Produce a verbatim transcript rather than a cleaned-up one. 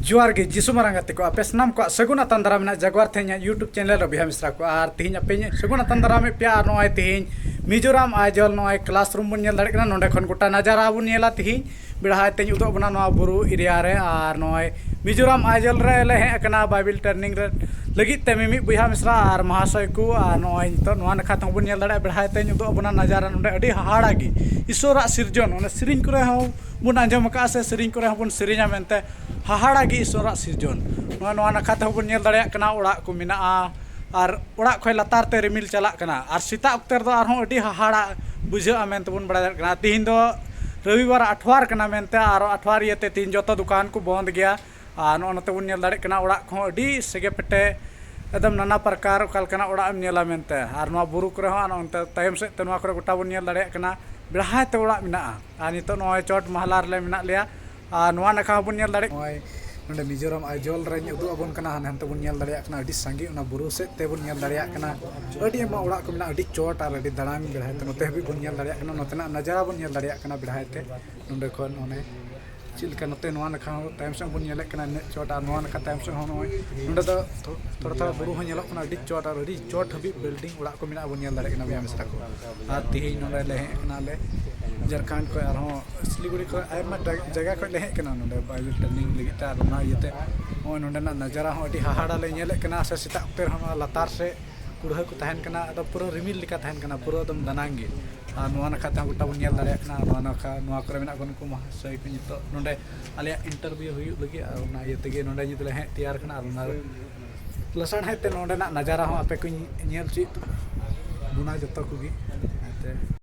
ᱡᱚᱦᱟᱨ ᱜᱮ ᱡᱤᱥᱩ ᱢᱟᱨᱟᱝ ᱜᱟᱛᱮ ᱠᱚ, ᱟᱯᱮ ᱥᱟᱱᱟᱢ ᱠᱚᱣᱟᱜ ᱥᱟᱹᱜᱩᱱ ᱟᱛᱟᱝ ᱫᱟᱨᱟᱢ ᱨᱮᱱᱟᱜ ᱡᱟᱜᱣᱟᱨ ᱛᱮ ᱤᱧᱟᱹᱜ YouTube ᱪᱮᱱᱮᱞ ᱨᱮ ᱵᱚᱭᱦᱟ ᱢᱤᱥᱨᱟ ᱠᱚ᱾ ᱟᱨ ᱛᱮᱦᱮᱧ ᱟᱯᱮ ᱤᱧ ᱥᱟᱹᱜᱩᱱ ᱟᱛᱟᱝ ᱫᱟᱨᱟᱢᱮᱫ ᱯᱮᱭᱟ᱾ ᱟᱨ ᱱᱚᱜᱼᱚᱭ ᱛᱮᱦᱮᱧ ᱢᱤᱡᱳᱨᱟᱢ ᱟᱭᱡᱚᱞ ᱱᱚᱜᱼᱚᱭ ᱠᱞᱟᱥᱨᱩᱢ ᱵᱚᱱ ᱧᱮᱞ ᱫᱟᱲᱮᱭᱟᱜ ᱠᱟᱱᱟ, ᱱᱚᱸᱰᱮ ᱠᱷᱚᱱ ᱜᱚᱴᱟ ᱱᱟᱡᱟᱨᱟ ᱵᱚᱱ ᱧᱮᱞᱟ ᱛᱮᱦᱮᱧ᱾ ᱵᱮᱲᱦᱟᱭ ᱛᱮᱧ ᱩᱫᱩᱜ ᱟᱵᱚᱱᱟ ᱱᱚᱣᱟ ᱵᱩᱨᱩ ᱮᱨᱤᱭᱟ ᱨᱮ᱾ ᱟᱨ ᱱᱚᱜᱼᱚᱭ ᱢᱤᱡᱳᱨᱟᱢ ᱟᱭᱡᱚᱞ ᱨᱮ ᱞᱮ ᱦᱮᱡ ᱟᱠᱟᱱᱟ ᱵᱟᱭᱵᱮᱞ ᱴᱨᱮᱱᱤᱝ ᱨᱮ ᱞᱟᱹᱜᱤᱫ ᱛᱮ ᱢᱤᱢᱤᱫ ᱵᱚᱭᱦᱟ ᱢᱤᱥᱨᱟ ᱟᱨ ᱢᱟᱦᱟᱥᱚᱭ ᱠᱚ᱾ ᱟᱨ ᱱᱚᱜᱼᱚᱭ ᱱᱤᱛᱚᱜ ᱱᱚᱣᱟ ᱱᱟᱠᱷᱟ ᱛᱮᱦᱚᱸ ᱵᱚᱱ ᱧᱮᱞ ᱫᱟᱲᱮᱭᱟᱜᱼᱟ, ᱵᱮᱲᱦᱟᱭ ᱛᱮᱧ ᱩᱫᱩᱜ ᱟᱵᱚᱱᱟ ᱱᱟᱡᱟᱨᱟ᱾ ᱱᱚᱸᱰᱮ ᱟᱹᱰᱤ ᱦᱟᱦᱟᱲᱟ ᱜᱮ ᱤᱥᱚᱨᱟᱜ ᱥᱤᱨᱡᱚᱱ, ᱚᱱᱮ ᱥᱮᱨᱮᱧ ᱠᱚᱨᱮ ᱦᱚᱸ ᱵᱚᱱ ᱟᱸᱡᱚᱢ ᱟᱠᱟᱫᱼᱟ ᱥᱮ ᱥᱮᱨᱮᱧ ᱠᱚᱨᱮ ᱦᱚᱸᱵᱚᱱ ᱥᱮᱨᱮᱧᱟ ᱢᱮᱱᱛᱮ, ᱦᱟᱦᱟᱲᱟ ᱜᱮ ᱤᱥᱚᱨᱟᱜ ᱥᱤᱨᱡᱚᱱ᱾ ᱱᱚᱣᱟ ᱱᱚᱣᱟ ᱱᱟᱠᱷᱟ ᱛᱮᱦᱚᱸ ᱵᱚᱱ ᱧᱮᱞ ᱫᱟᱲᱮᱭᱟᱜ ᱠᱟᱱᱟ, ᱚᱲᱟᱜ ᱠᱚ ᱢᱮᱱᱟᱜᱼᱟ ᱟᱨ ᱚᱲᱟᱜ ᱠᱷᱚᱱ ᱞᱟᱛᱟᱨ ᱛᱮ ᱨᱤᱢᱤᱞ ᱪᱟᱞᱟᱜ ᱠᱟᱱᱟ᱾ ᱟᱨ ᱥᱮᱛᱟᱜ ᱚᱠᱛᱮ ᱨᱮᱫᱚ ᱟᱨᱦᱚᱸ ᱟᱹᱰᱤ ᱦᱟᱦᱟᱲᱟ ᱵᱩᱡᱷᱟᱹᱜᱼᱟ ᱢᱮᱱᱛᱮ ᱵᱚᱱ ᱵᱟᱲᱟᱭ ᱫᱟᱲᱮᱭᱟᱜ ᱠᱟᱱᱟ᱾ ᱛᱤᱦᱤᱧ ᱫᱚ ᱨᱚᱵᱤᱵᱟᱨ ᱟᱴᱷᱣᱟᱨ ᱠᱟᱱᱟ ᱢᱮᱱᱛᱮ, ᱟᱨ ᱟᱴᱷᱣᱟᱨ ᱤᱭᱟᱹᱛᱮ ᱛᱤᱦᱤᱧ ᱡᱚᱛᱚ ᱫᱚᱠᱟᱱ ᱠᱚ ᱵᱚᱱᱫ ᱜᱮᱭᱟ᱾ ᱟᱨ ᱱᱚᱜᱼᱚ ᱱᱚᱛᱮ ᱵᱚᱱ ᱧᱮᱞ ᱫᱟᱲᱮᱭᱟᱜ ᱠᱟᱱᱟ, ᱚᱲᱟᱜ ᱠᱚᱦᱚᱸ ᱟᱹᱰᱤ ᱥᱮᱜᱮ ᱯᱮᱴᱮ, ᱮᱠᱫᱚᱢ ᱱᱟᱱᱟ ᱯᱨᱚᱠᱟᱨ ᱚᱠᱟ ᱞᱮᱠᱟᱱᱟᱜ ᱚᱲᱟᱜ ᱮᱢ ᱧᱮᱞᱟ ᱢᱮᱱᱛᱮ᱾ ᱟᱨ ᱱᱚᱣᱟ ᱵᱩᱨᱩ ᱠᱚᱨᱮ ᱦᱚᱸ ᱟᱨ ᱚᱱᱛᱮ ᱛᱟᱭᱚᱢ ᱥᱮᱫ ᱛᱮ ᱱᱚᱣᱟ ᱠᱚᱨᱮ ᱜᱚᱴᱟ ᱵᱚᱱ ᱧᱮᱞ ᱫᱟᱲᱮᱭᱟᱜ ᱠᱟᱱᱟ, ᱵᱮᱲᱦᱟᱭ ᱛᱮ ᱚᱲᱟᱜ ᱢᱮᱱᱟᱜᱼᱟ᱾ ᱟᱨ ᱱᱤᱛᱚᱜ ᱱᱚᱜᱼᱚᱭ ᱪᱚᱴ ᱢᱟᱦᱞᱟ ᱨᱮᱞᱮ ᱢᱮᱱᱟᱜ ᱞᱮᱭᱟ᱾ ᱟᱨ ᱱᱚᱣᱟ ᱱᱟᱠᱷᱟ ᱦᱚᱸᱵᱚᱱ ᱧᱮᱞ ᱫᱟᱲᱮᱭᱟᱜ, ᱱᱚᱜᱼᱚᱭ ᱱᱚᱰᱮ ᱢᱤᱡᱳᱨᱟᱢ ᱟᱭᱡᱚᱞ ᱨᱮᱧ ᱩᱫᱩᱜ ᱟᱵᱚᱱ ᱠᱟᱱᱟ᱾ ᱦᱟᱱᱮ ᱦᱟᱱᱛᱮ ᱵᱚᱱ ᱧᱮᱞ ᱫᱟᱲᱮᱭᱟᱜ ᱠᱟᱱᱟ, ᱟᱹᱰᱤ ᱥᱟᱸᱜᱮ ᱚᱱᱟ ᱵᱩᱨᱩ ᱥᱮᱫ ᱛᱮᱵᱚᱱ ᱧᱮᱞ ᱫᱟᱲᱮᱭᱟᱜ ᱠᱟᱱᱟ᱾ ᱟᱹᱰᱤ ᱟᱭᱢᱟ ᱚᱲᱟᱜ ᱠᱚ ᱢᱮᱱᱟᱜᱼᱟ, ᱟᱹᱰᱤ ᱪᱚᱴ ᱟᱨ ᱟᱹᱰᱤ ᱫᱟᱲᱟᱝ᱾ ᱵᱮᱲᱦᱟᱭ ᱛᱮ ᱱᱚᱛᱮ ᱦᱟᱹᱵᱤᱡ ᱵᱚᱱ ᱧᱮᱞ ᱫᱟᱲᱮᱭᱟᱜ ᱠᱟᱱᱟ, ᱱᱚᱛᱮᱱᱟᱜ ᱱᱟᱡᱟᱨᱟ ᱵᱚᱱ ᱧᱮᱞ ᱫᱟᱲᱮᱭᱟᱜ ᱠᱟᱱᱟ ᱵᱮᱲᱦᱟᱭ ᱛᱮ᱾ ᱱᱚᱰᱮ ᱠᱷᱚᱱ ᱚᱱᱮ ᱪᱮᱫ ᱞᱮᱠᱟ ᱱᱚᱛᱮ ᱱᱚᱣᱟ ᱱᱟᱠᱷᱟ ᱦᱚᱸ ᱛᱟᱭᱚᱢ ᱥᱮᱫ ᱵᱚᱱ ᱧᱮᱞᱮᱫ ᱠᱟᱱᱟ, ᱤᱱᱟᱹᱜ ᱪᱚᱴ᱾ ᱟᱨ ᱱᱚᱣᱟ ᱱᱟᱠᱷᱟ ᱛᱟᱭᱚᱢ ᱥᱮᱫ ᱦᱚᱸ ᱱᱚᱜᱼᱚᱭ ᱱᱚᱰᱮ ᱫᱚ ᱛᱷᱚ-, ᱛᱷᱚᱲᱟ ᱛᱷᱚᱲᱟ ᱵᱩᱨᱩ ᱦᱚᱸ ᱧᱮᱞᱚᱜ ᱠᱟᱱᱟ, ᱟᱹᱰᱤ ᱪᱚᱴ ᱟᱨ ᱟᱹᱰᱤ ᱪᱚᱴ ᱦᱟᱹᱵᱤᱡ ᱵᱤᱞᱰᱤᱝ ᱚᱲᱟᱜ ᱠᱚ ᱢᱮᱱᱟᱜᱼᱟ, ᱵᱚᱱ ᱧᱮᱞ ᱫᱟᱲᱮᱭᱟᱜ ᱠᱟᱱᱟ ᱵᱚᱭᱦᱟ ᱢᱤᱥᱨᱟ ᱠᱚ᱾ ᱟᱨ ᱛᱮᱦᱮᱧ ᱱᱚᱰᱮ ᱞᱮ ᱦᱮᱡ ᱠᱟᱱᱟ ᱞᱮ ᱡᱷᱟᱲᱠᱷᱚᱸᱰ ᱠᱷᱚᱱ, ᱟᱨᱦᱚᱸ ᱥᱤᱞᱤᱜᱩᱲᱤ ᱠᱷᱚᱱ, ᱟᱭᱢᱟ ᱡᱟᱭ-, ᱡᱟᱭᱜᱟ ᱠᱷᱚᱱ ᱞᱮ ᱦᱮᱡ ᱠᱟᱱᱟ ᱱᱚᱰᱮ ᱵᱟᱭᱵᱮᱞ ᱴᱨᱮᱱᱤᱝ ᱞᱟᱹᱜᱤᱫ ᱛᱮ᱾ ᱟᱨ ᱚᱱᱟ ᱤᱭᱟᱹᱛᱮ ᱱᱚᱜᱼᱚᱭ ᱱᱚᱰᱮᱱᱟᱜ ᱱᱟᱡᱟᱨᱟ ᱦᱚᱸ ᱟᱹᱰᱤ ᱦᱟᱦᱟᱲᱟ ᱞᱮ ᱧᱮᱞᱮᱫ ᱠᱟᱱᱟ᱾ ᱥᱮ ᱥᱮᱛᱟᱜ ᱚᱠᱛᱮ ᱨᱮᱦᱚᱸ ᱱᱚᱣᱟ ᱞᱟᱛᱟᱨ ᱥᱮᱫ ᱠᱩᱲᱦᱟᱹ ᱠᱚ ᱛᱟᱦᱮᱱ ᱠᱟᱱᱟ, ᱟᱫᱚ ᱯᱩᱨᱟᱹ ᱨᱤᱢᱤᱞ ᱞᱮᱠᱟ ᱛᱟᱦᱮᱱ ᱠᱟᱱᱟ, ᱯᱩᱨᱟᱹ ᱮᱠᱫᱚᱢ ᱫᱟᱱᱟᱝ ᱜᱮ᱾ ᱟᱨ ᱱᱚᱣᱟ ᱱᱟᱠᱷᱟ ᱛᱮᱦᱚᱸ ᱜᱚᱴᱟ ᱵᱚᱱ ᱧᱮᱞ ᱫᱟᱲᱮᱭᱟᱜ ᱠᱟᱱᱟ᱾ ᱟᱨ ᱱᱚᱣᱟ ᱱᱟᱠᱷᱟ, ᱱᱚᱣᱟ ᱠᱚᱨᱮ ᱢᱮᱱᱟᱜ ᱠᱚᱣᱟ ᱱᱩᱠᱩ ᱢᱚᱦᱟᱥᱚᱭ ᱠᱚ ᱱᱤᱛᱚᱜ ᱱᱚᱰᱮ ᱟᱞᱮᱭᱟᱜ ᱤᱱᱴᱟᱨᱵᱷᱤᱭᱩ ᱦᱩᱭᱩᱜ ᱞᱟᱹᱜᱤᱫ᱾ ᱟᱨ ᱚᱱᱟ ᱤᱭᱟᱹ ᱛᱮᱜᱮ ᱱᱚᱰᱮ ᱱᱤᱛ ᱞᱮ ᱦᱮᱡ ᱛᱮᱭᱟᱨ ᱠᱟᱱᱟ᱾ ᱟᱨ ᱚᱱᱟ ᱞᱟᱥᱟᱲᱦᱮᱫ ᱛᱮ ᱱᱚᱰᱮᱱᱟᱜ ᱱᱟᱡᱟᱨᱟ ᱦᱚᱸ ᱟᱯᱮ ᱠᱚᱧ ᱧᱮᱞ ᱦᱚᱪᱚᱭᱮᱫ ᱵᱚᱱᱟ ᱡᱚᱛᱚ ᱠᱚᱜᱮ᱾ ᱚᱱᱟᱛᱮ